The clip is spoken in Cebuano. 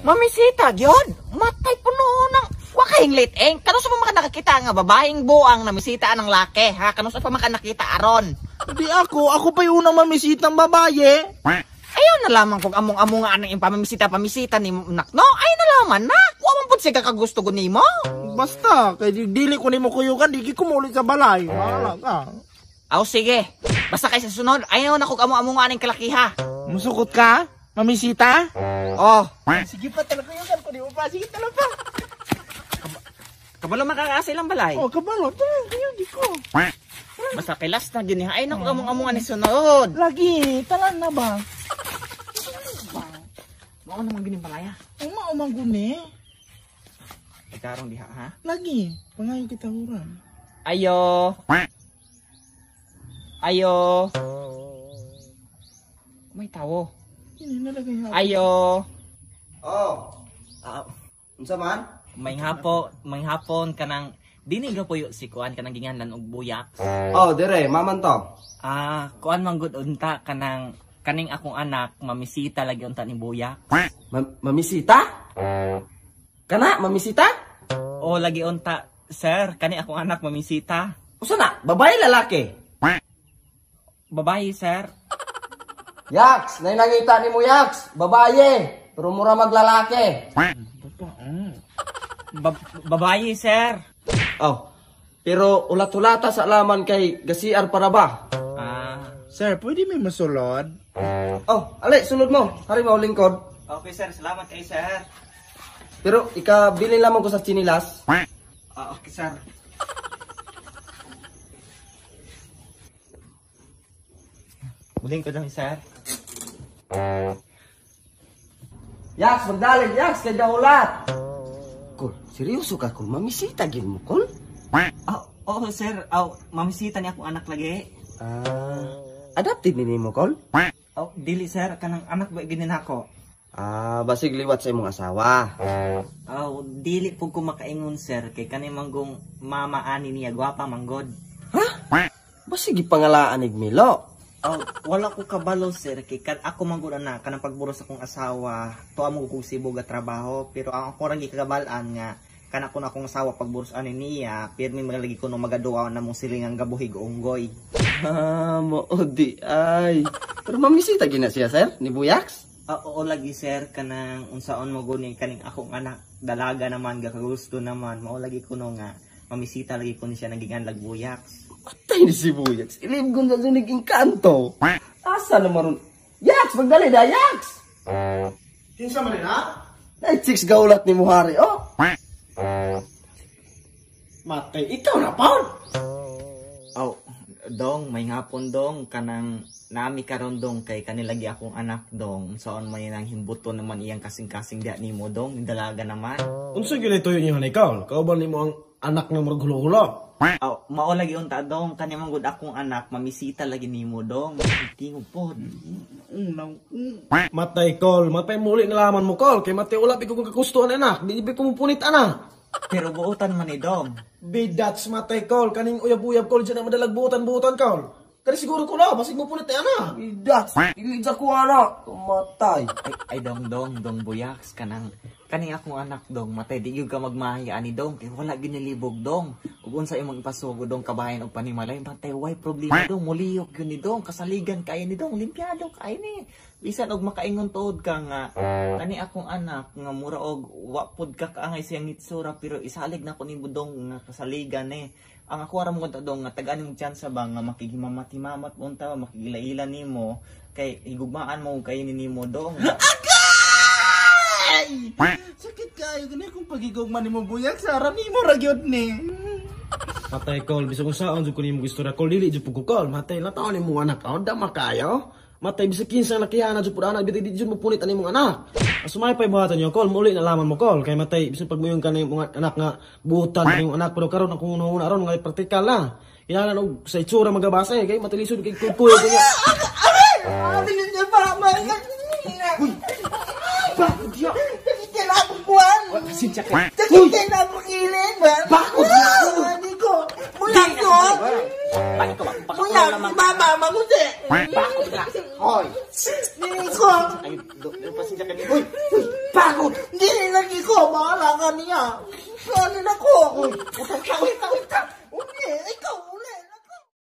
Mamisita gyud. Matay puno nang wa kay late eh. Kanus pa man nakakita nga babaeng buang namisita ang laki, ha? Kanus pa man nakita aron? Di ako pa yung unang mamisitang babae. Ayaw na lamang kung among-among nga anang impamamisita-pamisita ni nak, no? Ayaw na lamang na. Wa man pud siya kakagusto ko nimo. Basta, kay dili ko nimo kuyugan, di ko mulit sa balay. Wala ka. Aw, sige. Basta kay sa sunod, ayaw na kung among-among nga anang kalakiha. Musukot ka? Mamisita? Oh. Sige pa, talaga kuyugan ko nimo pa. Sige talaga pa. Kabalo makakaasa ilang balay. Oh, kabalo. Tara, kuyugi ko. Basta kay last na gini, ayaw na kung among-among nga ni sunod. Lagi, tala na ba? Mao naman gini balaya. Mao man guni. Ikarong diha ha. Lagi, pangayo kita uran. Ayo. Ayo. May tawo. Ini nalagay ha. Ayo. Oh. Unsa man? May hapon kanang dini ga puyo si kuan kanang ginganlan og buyak. Oh, dire, maman to. Ah, kuan man gud unta kanang kaning akong anak mamisita lagi unta ni buyak. Mamisita? Kana mamisita? O lagi unta, sir, kani akong anak mamisita. Usa na, babae lalaki? Babae, sir. Yaks, nay nangita nimo Yaks, babae, pero mura maglalaki. Babae, sir. Oh. Pero ulat-ulata sa laman kay gasiar para ba? Ah. Sir, pwede may masulod? Oh, ali, sulod mo. Hari mo lingkod. Okay, sir, salamat kay sir. Pero ikabili lamang ko sa chinilas. Ah, okay, sir. Muling ko lang, sir. Yaks, magdalig, Yaks, kay daulat. Kol, seryoso ka, Kol? Mamisita gin mo, Kol? Ah, oo, sir. Oh, mamisita ni akong anak lagi. Ah, adopted ni nimo, Kol? Oh, dili, sir. Kanang anak ba ginin ako? Ah, basig liwat sa imong asawa. Oh, dili po ko makaingon, sir. Kay kani manggong mama ani niya, gwapa manggod. Ha? Basig ipangalaan ig Milo. Oh, wala ko kabalo, sir. Kay kan ako manggod anak, kanang pagburos akong asawa, tuwa mo kong sibog at trabaho. Pero ang ako rang gikakabalaan nga, kana ko na akong asawa pagburos ani niya, pirmi magalagi ko no magaduwa na mong silingang gabuhig unggoy. Ah, mo di ay. Pero mamisita gina siya, sir, ni Buyaks? Ah, oo lagi, sir, kanang unsaon mo guni kaning akong anak dalaga naman gakagusto naman, mao lagi ko no nga mamisita lagi ko ni siya nagigan lag Buyaks. Patay ni si Buyaks. Ilib ko na sa naging kanto. Asa na maron? Yaks, magdali da, Yaks! Kinsa man na? Night six gaulat ni Muhari, oh. Matay, ikaw na paon. Oh, dong, may ngapon dong kanang nami karon dong kay kanilagi akong anak dong. Saon man ang himbuto naman iyang kasing-kasing diha nimo dong, dalaga naman. Unsa gyud tuyo niyo hanay kaol? Kauban nimo ang anak nga murag hulo-hulo. Oh, mao lagi unta dong, kani man gud akong anak mamisita lagi nimo dong. Tingog pod. Matay kol, matay muli na laman mo kol, kay matay ula ko kung kagustuhan anak, di ko mo punit anak. Pero buotan man ni dong. Bidats matay kol, kaning uyab-uyab kol dyan ang madalag buotan-buotan kol. Kani siguro ko na, basig mo punit ni anak. Bidats, dili sa ko anak. Matay. Ay, ay dong dong, dong Buyaks, kanang kaning akong anak dong, matay di gyud ka magmahiya ani dong, kay wala gyud nilibog dong. Ug unsa imong ipasugo dong kabahin og panimalay, matay way problema dong, muliyok gyud ni dong, kasaligan kay ni dong, limpyado kay ni. Bisan og makaingon tuod ka nga kani akong anak nga mura og wa pud ka kaangay siyang itsura, pero isalig na ko nimo dong nga kasaligan ni. Ang ako ra mo dong nga tagaan nimo chance ba nga makigimamat-himamat mo unta, makigilaila nimo kay higugmaan mo kay ni nimo dong. Ay! Sakit kayo gani kung pagigugma nimo Buyaks, ara nimo ra gyud ni. Matay kol, bisag unsaon jud ko nimo istorya kol, dili jud pud ko kol. Matay la taon nimo anak, oh, dama kayo. Matay bisag kinsa lakihan jud pud anak, bitay di jud mo punit ani imong anak. Asumay pay buhatan niyo kol, muli na laman mo kol, kay matay bisag pagmuyon ka na imong anak nga buhutan na imong anak, pero karon akong una aron nga praktikal na. Kinahanglan og sa itsura magabase kay matilisod kay kuyog niya. Aray! Dili niya pa, uy! Bakit diya? Sakit na akong kuwan! Pasensya ka. Sakit na akong ilin, man! Bakit diya? Hindi ko! Mula ko! Bakit ko ba? Mula ko, mama, mamuti! Bakit ka? Hoy! Hindi ko! Ay, pasensya ka. Uy! Uy! Pagod! Dili lagi ko, bahala ka niya. Saan na ko? Utang siya, uy.